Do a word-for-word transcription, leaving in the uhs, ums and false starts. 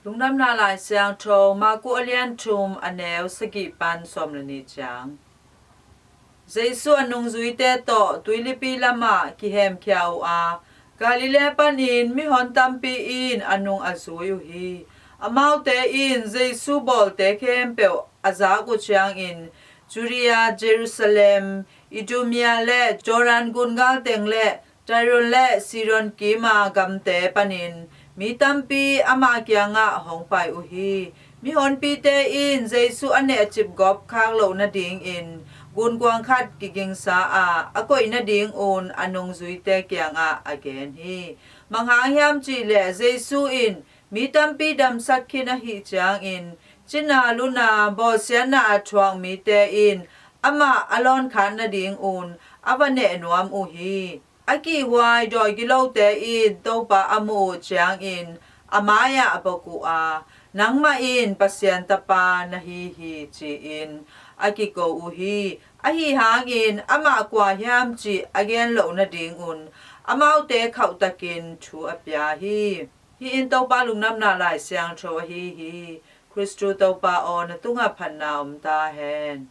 Lungdamna Lai Siangtho, Marku a lian thum, a neu sagih pan sawm le nih ciang. Jesu a nungzuite tawh tuilipi lamah kihemkhia uh a, Galilee panin mihon tampi in a nung a zui uh hi. Amaute in Jesu bawlte khempeuh a zak uh ciangin, Judea, Jerusalem, Idumea le Jordan gun galteng le Tyre le Sidon kima gamte panin mi tampi ama kiangah hong pai uh hi. Mihonpite in Jesu a nehcip gawp khak loh nadingin gunkuang khat kigingsa a, a koih nadingun a nungzuite kiangah a gen hi. Bang hang hiam cih leh Jesu in mi tampi damsak khin ahih ciangin, cina luna bawlsiatna a thuak mite in amah a lawnkhat nadingun a va neh nuam uh hi. A kihhuai dawi gilote in Topa a muh uh ciangin a mai-ah a bok uh a, "Nangmah in Pasian Tapa na hi hi," ci-in a kiko uh hi. Ahi hangin amah kua hiam cih a gen loh nadingun amaute khauhtakin thu a pia hi. Hih in Topa Lungdamna Lai Siangtho ahi hi. Khristu Topa aw, na tungah phatna om ta hen.